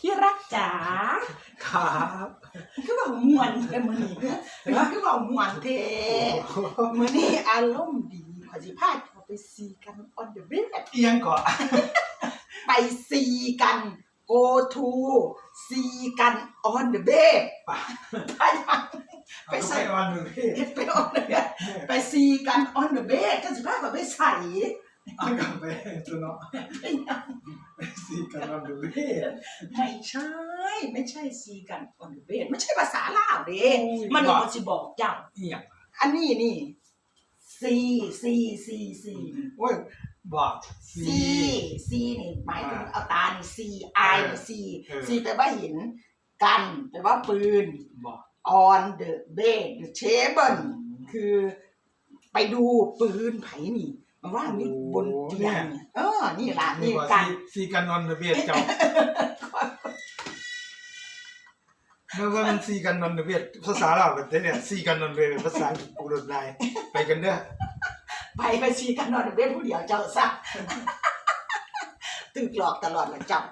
ທີ່ລັກຈ໋າ ຄັບ ຄືເວົ້າມ່ວນແທ້ມື້ນີ້ ຄືເວົ້າມ່ວນແທ້ ມື້ນີ້ອາລົມດີ ຂ້ອຍຊິພາເຈົ້າໄປສີກັນ on the bed ອີ່ຫຍັງເກາະ? ໄປສີກັນ go to ສີກັນ on the bed ໄປຫຍັງ? ໄປໃສ? ໄປ on the bed ໄປ on the bed ໄປສີກັນ on the bed ເຈົ້າຊິພາຂ້ອຍໄປໃສ? ເອົາກັບໄປຕົວເນາະ ໄປຫຍັງ? ໄປສີກັນ on the bed ໄມ່ໃຊ່ ໄມ່ໃຊ່ສີກັນ on the bed ໄມ່ໃຊ່ພາສາລາວເດ້ ໂອ້ຍ ມານີ້ ບອກ ຂ້ອຍຊິບອກເຈົ້າ ອີ່ຫຍັງ? ອັນນີ້ນີ້ ຊີ ຊີ ຊີ ຊີ ໂອ້ຍ ບອກ ຊີ ຊີ ຊີນີ້ໝາຍເຖິງ ອ່າ ເອົາຕານີ້ ຊີ ອາຍນີ້ ເອີ ຊີ ເອີ ຊີແປວ່າເຫັນ ກັນ ແປວ່າປືນ ບໍ່ on the bed ຫຼື table ອືມ ຄືໄປດູປືນໃຜນີ້ ມາວາງຢູ່ ໂອ້ ບົນຕຽງ ເອີ ນີ້ລະ ນີ້ ນີ້ວ່າ ກັນ ຊີກັນ on the bed ເຈົ້າ ແມ່ນວ່າມັນຊີກັນ on the bed ພາສາລາວກັນແທ້ເດ ຊີກັນ on the bed ພາສາອັງກິດກູໂລດລາຍ ໄປກັນເດີ ໄປ ໄປຊີກັນ on the bed ຜູ້ດຽວເຈົ້າຊະ ຖືກຫຼອກຕະຫຼອດລະເຈົ້າ.